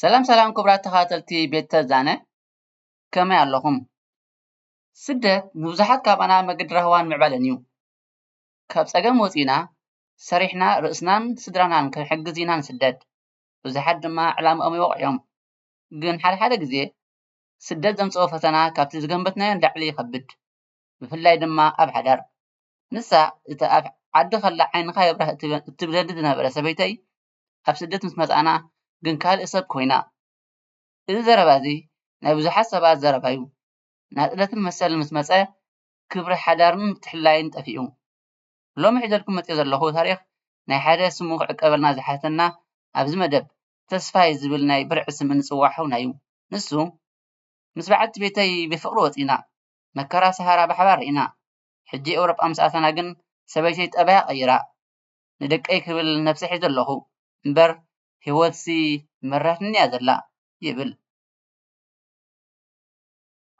ሰላም ሰላም ክቡራት ተኸታተልቲ ቤት ተዛነ፣ ከመይ ኣለኹም? ስደት ንብዙሓት ካባና መገዲ ራህዋን ምዕባለን እዩ። ካብ ጸገም ወጺና ሰሪሕና ርእስናን ስድራናን ክንሕግዝ ኢና ንስደድ። ብዙሓት ድማ ዕላምኦም ይወቕዕዮም። ግን ሓደ ሓደ ግዜ ስደት ዘምጽኦ ፈተና ካብቲ ዝገመትናዮ ንላዕሊ ይኸብድ። ብፍላይ ድማ ኣብ ሓዳር። ንሳ እታ ኣብ ዓዲ ከላ ዓይንኻ የብራህ እትብለኒ ዝነበረ ሰበይተይ ኣብ ስደት ምስ መጻና ግን ካልእ ሰብ ኮይና። እዚ ዘረባ እዚ ናይ ብዙሓት ሰባት ዘረባ እዩ። ናጽነትን መሰልን ምስ መጸ ክብሪ ሓዳርን ምትሕልላይን ጠፊኡ። ሎሚ ሒዘልኩም መጽየ ዘለኹ ታሪኽ ናይ ሓደ ስሙ ክዕቀበልና ዝሓተና ኣብዚ መደብ ተስፋይ ዝብል ናይ ብርዒ ስም እንጽዋዕ ሓውና እዩ። ንሱ ምስ በዓልቲ ቤተይ ብፍቕሪ ወጺና፣ መከራ ሰሃራ ብሓባር ርኢና። ሕጂ ኤውሮጳ ምስ ኣተና ግን ሰበይተይ ጠባያ ቀይራ። ንደቀይ ክብል ነብሰ ሒዘ ኣለኹ እምበር ህይወትሲ መራትኒ እያ ዘላ ይብል።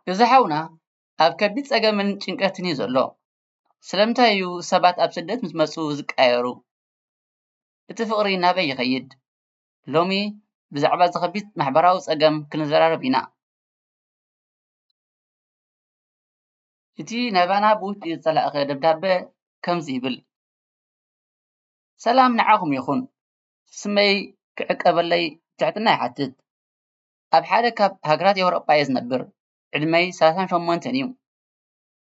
እዚ ሓውና ኣብ ከቢድ ጸገምን ጭንቀትን እዩ ዘሎ። ስለምንታይ እዩ ሰባት ኣብ ስደት ምስ መጹ ዝቀየሩ? እቲ ፍቕሪ ናበይ ይኸይድ? ሎሚ ብዛዕባ እዚ ከቢድ ማሕበራዊ ጸገም ክንዘራረብ ኢና። እቲ ናባና ብውሽጢ ዝተላእኸ ደብዳበ ከምዚ ይብል። ሰላም ንዓኹም ይኹን። ስመይ ክዕቀበለይ ትሕትና ይሓትት። ኣብ ሓደ ካብ ሃገራት ኤውሮጳ እየ ዝነብር። ዕድመይ ሰላሳን ሸሞንተን እዩ።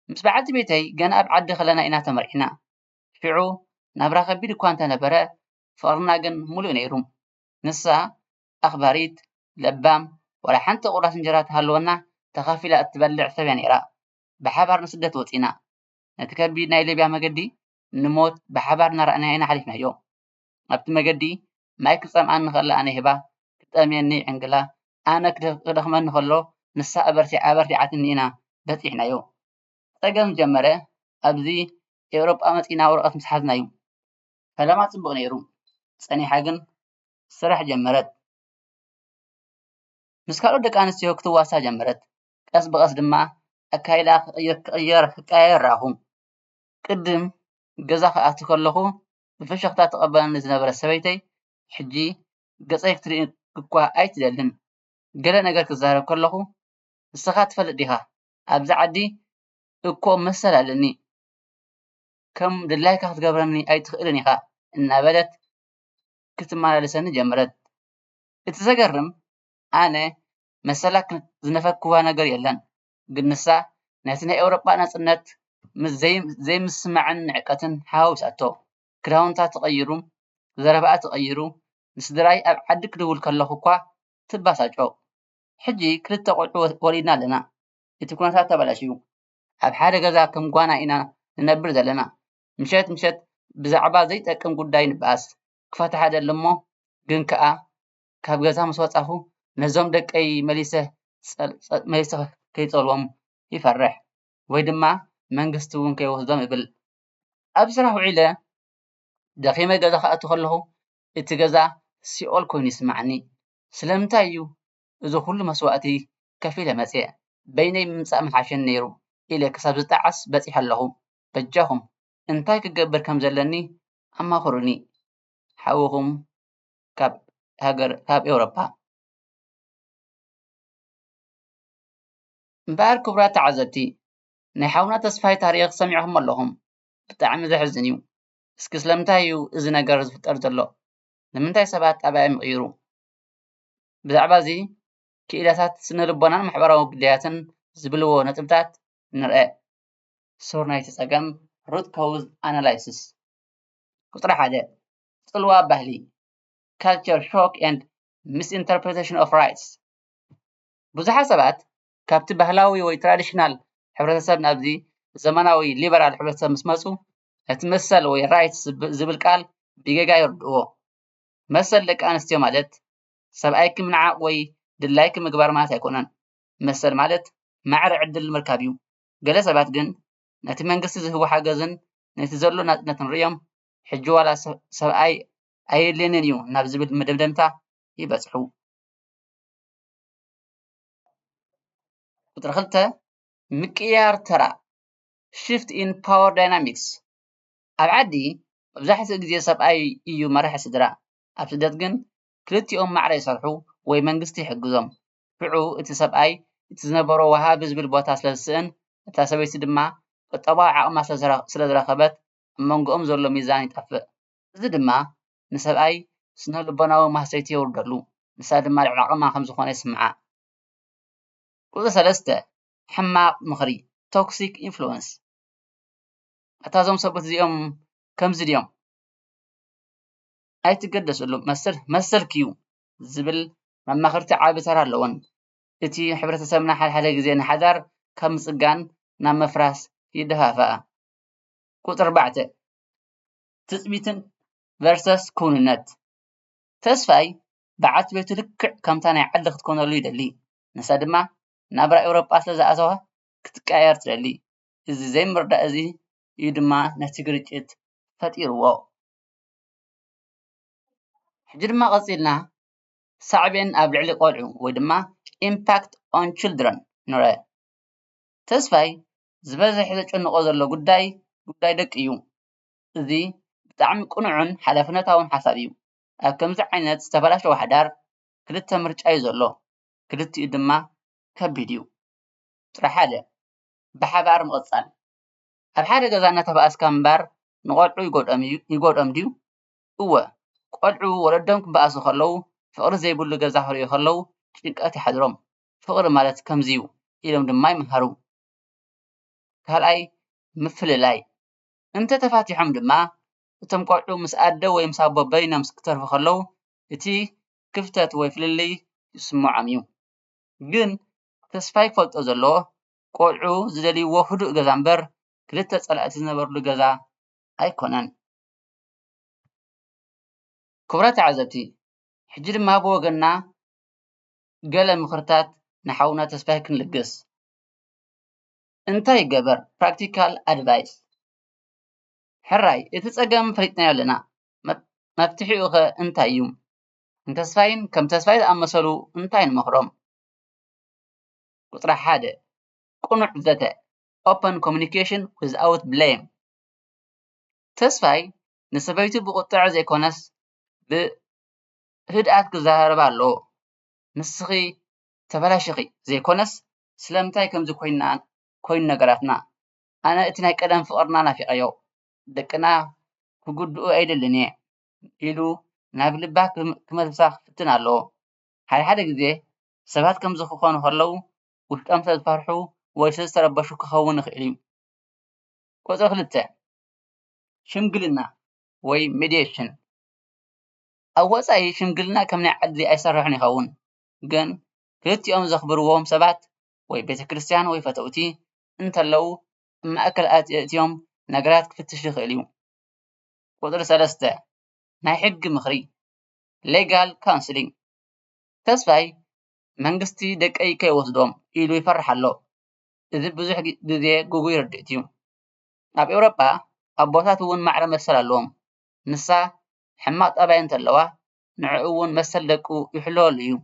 ምስ በዓልቲ ቤተይ ገና ኣብ ዓዲ ከለና ኢና ተመርዒና። ሽዑ ናብራ ከቢድ እኳ እንተነበረ ፍቕርና ግን ሙሉእ ነይሩ። ንሳ ኣኽባሪት፣ ለባም፣ ዋላ ሓንቲ ቁራስ እንጀራ ተሃለወና ተኻፊላ እትበልዕ ሰብ እያ ነይራ። ብሓባር ንስደት ወጺና። ነቲ ከቢድ ናይ ሊብያ መገዲ ንሞት ብሓባር እናረኣና ኢና ሓሊፍናዮ። ኣብቲ መገዲ ማይ ክጸምኣኒ ከላ ኣነ ሂባ፣ ክጠምየኒ ይዕንግላ፣ ኣነ ክደኽመኒ ከሎ ንሳ ኣበርቲዓ ኣበርቲዓትኒ ኢና በጺሕናዮ። ጸገም ዝጀመረ ኣብዚ ኤውሮጳ መጺና ወረቐት ምስ ሓዝና እዩ። ፈለማ ጽቡቕ ነይሩ። ጸኒሓ ግን ስራሕ ጀመረት። ምስ ካልኦት ደቂ ኣንስትዮ ክትዋሳ ጀመረት። ቀስ ብቐስ ድማ ኣካይዳ ክቕየር ክቕየር ክቀያየር ረኣኹ። ቅድም ገዛ ክኣቱ ከለኹ ብፍሽኽታ ትቐበለኒ ዝነበረት ሰበይተይ ሕጂ ገጸይ ክትርኢ እኳ ኣይትደልን። ገለ ነገር ክዛረብ ከለኹ ንስኻ ትፈልጥ ዲኻ ኣብዚ ዓዲ እኮ መሰል ኣለኒ። ከም ድላይካ ክትገብረኒ ኣይትኽእልን ኢኻ እናበለት ክትመላለሰኒ ጀመረት። እቲ ዘገርም ኣነ መሰላ ዝነፈግክዋ ነገር የለን፣ ግን ንሳ ነቲ ናይ ኤውሮጳ ናጽነት ምስ ዘይምስማዕን ንዕቀትን ሓዋዊሳቶ። ክዳውንታ ተቐይሩ፣ ዘረባኣ ተቐይሩ፣ ንስድራይ ኣብ ዓዲ ክድውል ከለኹ እኳ ትባሳጮ። ሕጂ ክልተ ቆልዑ ወሊድና ኣለና። እቲ ኩነታት ተበላሽዩ። ኣብ ሓደ ገዛ ከም ጓና ኢና ንነብር ዘለና። ምሸት ምሸት ብዛዕባ ዘይጠቅም ጉዳይ ንበኣስ። ክፈትሓ ደሊ እሞ ግን ከኣ ካብ ገዛ ምስ ወጻኹ ነዞም ደቀይ መሊሰ መሊሰ ከይጸልዎም ይፈርሕ ወይ ድማ መንግስቲ እውን ከይወስዶም እብል። ኣብ ስራሕ ውዒለ ደኺመ ገዛ ክኣቱ ከለኹ እቲ ገዛ ሲኦል ኮይኑ ይስማዓኒ። ስለምንታይ እዩ እዚ ኩሉ መስዋእቲ ከፊለ መጽየ? በይነይ ምምጻእ ምሓሸኒ ነይሩ ኢለ ክሳብ ዝጠዓስ በጺሐ ኣለኹ። በጃኹም እንታይ ክገብር ከም ዘለኒ ኣማኽሩኒ። ሓውኹም ካብ ሃገር ካብ ኤውሮፓ። እምበኣር ክቡራት ተዓዘብቲ፣ ናይ ሓውና ተስፋይ ታሪኽ ሰሚዕኹሞ ኣለኹም። ብጣዕሚ ዘሕዝን እዩ። እስኪ ስለምንታይ እዩ እዚ ነገር ዝፍጠር ዘሎ? ንምንታይ ሰባት ጠባዮም ይቕይሩ? ብዛዕባ እዚ ክኢላታት ስነ ልቦናን ማሕበራዊ ግዳያትን ዝብልዎ ነጥብታት ንርአ። ሱር ናይቲ ጸገም፣ root cause analysis። ቁጽሪ ሓደ፣ ጽልዋ ባህሊ፣ culture shock and misinterpretation of rights። ብዙሓት ሰባት ካብቲ ባህላዊ ወይ ትራዲሽናል ሕብረተሰብ ናብዚ ዘመናዊ ሊበራል ሕብረተሰብ ምስ መጹ፣ ነቲ መሰል ወይ ራይትስ ዝብል ቃል ብጌጋ ይርድእዎ። መሰል ደቂ ኣንስትዮ ማለት ሰብኣይኪ ምንዓቕ ወይ ድላይኪ ምግባር ማለት ኣይኮነን። መሰል ማለት ማዕረ ዕድል ምርካብ እዩ። ገለ ሰባት ግን ነቲ መንግስቲ ዝህቦ ሓገዝን ነቲ ዘሎ ናጽነትን ርእዮም፣ ሕጂ ዋላ ሰብኣይ ኣየድልየንን እዩ ናብ ዝብል መደምደምታ ይበጽሑ። ቁጽሪ ክልተ፣ ምቅያር ተራ፣ shift in power dynamics። ኣብ ዓዲ መብዛሕትኡ ግዜ ሰብኣይ እዩ መራሒ ስድራ። ኣብ ስደት ግን ክልቲኦም ማዕረ ይሰርሑ ወይ መንግስቲ ይሕግዞም። ሽዑ እቲ ሰብኣይ እቲ ዝነበሮ ወሃቢ ዝብል ቦታ ስለ ዝስእን፣ እታ ሰበይቲ ድማ ቁጠባዊ ዓቕማ ስለ ዝረ-፣ ስለ ዝረኸበት ኣብ መንጎኦም ዘሎ ሚዛን ይጠፍእ። እዚ ድማ ንሰብኣይ ስነ ልቦናዊ ማህሰይቲ የውርደሉ፣ ንሳ ድማ ልዕሊ ዓቕማ ከም ዝኾነ ይስምዓ። ቁጽሪ ሰለስተ፣ ሕማቕ ምኽሪ፣ ቶክሲክ ኢንፍሉወንስ። ኣታ እዞም ሰብኡት እዚኦም ከምዚ ድዮም? ኣይትገደስሉ፣ መሰል-፣ መሰልኪ እዩ ዝብል መማኽርቲ ዓቢ ተራ ኣለወን። እቲ ሕብረተሰብና ሓደ ሓደ ግዜ ንሓዳር ካብ ምጽጋን ናብ ምፍራስ ይደፋፍኣ። ቁጽሪ ኣርባዕተ፣ ትጽቢትን ቨርሰስ ክውንነት። ተስፋይ በዓልቲ ቤቱ ልክዕ ከምታ ናይ ዓዲ ክትኮነሉ ይደሊ። ንሳ ድማ ናብራ ኤውሮጳ ስለ ዝኣተዋ ክትቀያየር ትደሊ። እዚ ዘይምርዳእ እዚ እዩ ድማ ነቲ ግርጭት ፈጢርዎ። ሕጂ ድማ ቀጺልና ሳዕቤን ኣብ ልዕሊ ቆልዑ ወይ ድማ ኢምፓክት ኦን ችልድረን ንርአ። ተስፋይ ዝበዝሕ ዘጨንቖ ዘሎ ጉዳይ፣ ጉዳይ ደቂ እዩ። እዚ ብጣዕሚ ቅኑዕን ሓላፍነታውን ሓሳብ እዩ። ኣብ ከምዚ ዓይነት ዝተበላሸወ ሓዳር ክልተ ምርጫ እዩ ዘሎ፣ ክልቲኡ ድማ ከቢድ እዩ። ጥረ ሓደ፣ ብሓባር ምቕጻል። ኣብ ሓደ ገዛ እናተባኣስካ ምንባር ንቖልዑ ይጎድኦም እዩ-፣ ይጎድኦም ድዩ? እወ፣ ቆልዑ ወለዶም ክበኣሱ ከለዉ ፍቕሪ ዘይብሉ ገዛ ክርእዩ ከለዉ ጭንቀት ይሓድሮም። ፍቕሪ ማለት ከምዚ እዩ ኢሎም ድማ ይምሃሩ። ካልኣይ፣ ምፍልላይ። እንተ ተፋቲሖም ድማ እቶም ቆልዑ ምስ ኣደ ወይ ምስ ኣቦ በይኖም ክተርፉ ከለዉ እቲ ክፍተት ወይ ፍልልይ ይስምዖም እዩ። ግን ተስፋይ ክፈልጦ ዘለዎ ቆልዑ ዝደልይዎ ህዱእ ገዛ እምበር ክልተ ጸላእቲ ዝነበርሉ ገዛ ኣይኮነን። ክቡራት ተዓዘብቲ፣ ሕጂ ድማ ብወገንና ገለ ምኽርታት ንሓውና ተስፋይ ክንልግስ። እንታይ ይገበር? ፕራክቲካል ኣድቫይስ። ሕራይ፣ እቲ ጸገም ፈሊጥናዮ ኣለና። መ-፣ መፍትሒኡ ኸ እንታይ እዩ? ንተስፋይን ከም ተስፋይ ዝኣመሰሉ እንታይ ንመኽሮም? ቁጽሪ ሓደ፣ ቅኑዕ ዘተ፣ ኦፐን ኮሙኒኬሽን ዊዝኣውት ብሌም። ተስፋይ ንሰበይቱ ብቁጥዐ ዘይኮነስ ብህድኣት ክዘራረባ ኣለዎ። ንስኺ ተበላሽኺ ዘይኮነስ ስለምንታይ ከምዚ ኮይና፣ ኮይኑ ነገራትና? ኣነ እቲ ናይ ቀደም ፍቕርና ናፊቐዮ። ደቅና ክጉድኡ ኣይደልን እየ ኢሉ ናብ ልባ ክም-፣ ክመልሳ ክፍትን ኣለዎ። ሓደ ሓደ ግዜ ሰባት ከምዚ ክኾኑ ከለዉ ውሽጦም ስለ ዝፈርሑ ወይ ስለ ዝተረበሹ ክኸውን ይኽእል እዩ። ቁጽሪ ክልተ፣ ሽምግልና ወይ ሜድየሽን። ኣብ ወጻኢ ሽምግልና ከም ናይ ዓዲ ኣይሰርሕን ይኸውን፣ ግን ክልቲኦም ዘኽብርዎም ሰባት ወይ ቤተ ክርስቲያን ወይ ፈተውቲ እንተለዉ ኣብ ማእከል ኣትዮም ነገራት ክፍትሽ ይኽእል እዩ። ቁጽሪ ሰለስተ፣ ናይ ሕጊ ምኽሪ፣ ሌጋል ካውንስሊንግ። ተስፋይ መንግስቲ ደቀይ ከይወስዶም ኢሉ ይፈርሕ ኣሎ። እዚ ብዙሕ ግ-፣ ግዜ ግጉይ ርድኢት እዩ። ኣብ ኤውሮጳ ኣቦታት እውን ማዕረ መሰል ኣለዎም። ንሳ ሕማቕ ጠባይ እንተለዋ ንዕኡ እውን መሰል ደቁ ይሕለወሉ እዩ።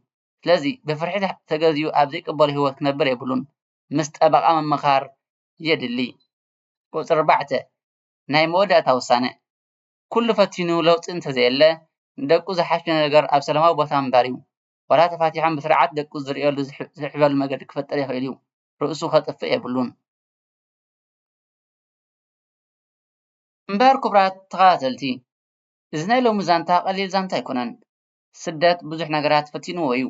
ስለዚ ብፍርሒ ተገዝዩ ኣብ ዘይቅበሎ ህይወት ክነብር የብሉን። ምስ ጠበቓ ምምኻር የድሊ። ቁጽሪ ኣርባዕተ፣ ናይ መወዳእታ ውሳነ። ኩሉ ፈቲኑ ለውጢ እንተዘየለ፣ ንደቁ ዝሓሸ ነገር ኣብ ሰላማዊ ቦታ ምንባር እዩ። ዋላ ተፋቲሖም ብስርዓት ደቁ ዝርእየሉ ዝሕ-፣ ዝሕበሉ መገዲ ክፈጥር ይኽእል እዩ። ርእሱ ከጥፍእ የብሉን። እምበር ክቡራት ተኸታተልቲ፣ እዚ ናይ ሎሚ ዛንታ ቀሊል ዛንታ ኣይኮነን። ስደት ብዙሕ ነገራት ፈቲንዎ እዩ።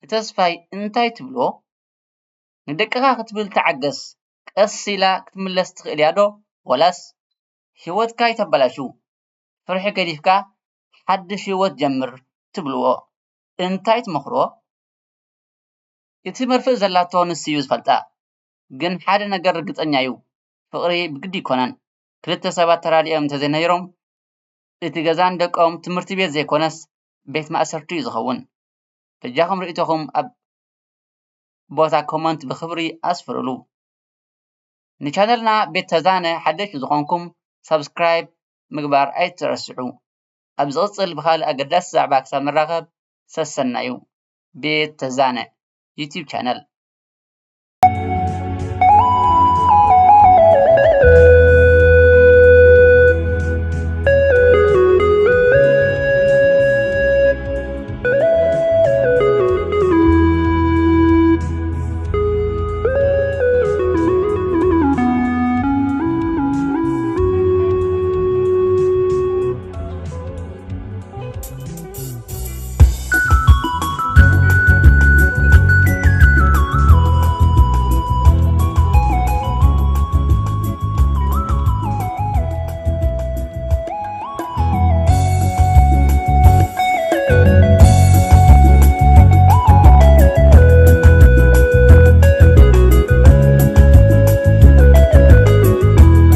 ንተስፋይ እንታይ ትብልዎ? ንደቅኻ ክትብል ተዓገስ። ቀስ ኢላ ክትምለስ ትኽእል እያ ዶ? ወላስ ህይወትካ ይተበላሹ? ፍርሒ ገዲፍካ ሓድሽ ህይወት ጀምር ትብልዎ? እንታይ ትመኽርዎ? እቲ መርፍእ ዘላቶ ንሱ እዩ ዝፈልጣ። ግን ሓደ ነገር ርግጸኛ እዩ፣ ፍቕሪ ብግዲ ኣይኮነን። ክልተ ሰባት ተራዲኦም እንተዘይነይሮም፣ እቲ ገዛን ደቆም ትምህርቲ ቤት ዘይኮነስ ቤት ማእሰርቲ እዩ ዝኸውን። በጃኹም ርእይቶኹም ኣብ ቦታ ኮመንት ብኽብሪ ኣስፍሩሉ። ንቻነልና ቤት ተዛነ ሓደሽቲ ዝኾንኩም ሳብስክራይብ ምግባር ኣይትረስዑ። ኣብ ዝቕጽል ብኻልእ ኣገዳሲ ዛዕባ ክሳብ ንራኸብ ሰሰናዩ። ቤት ተዛነ ዩቲዩብ ቻነል።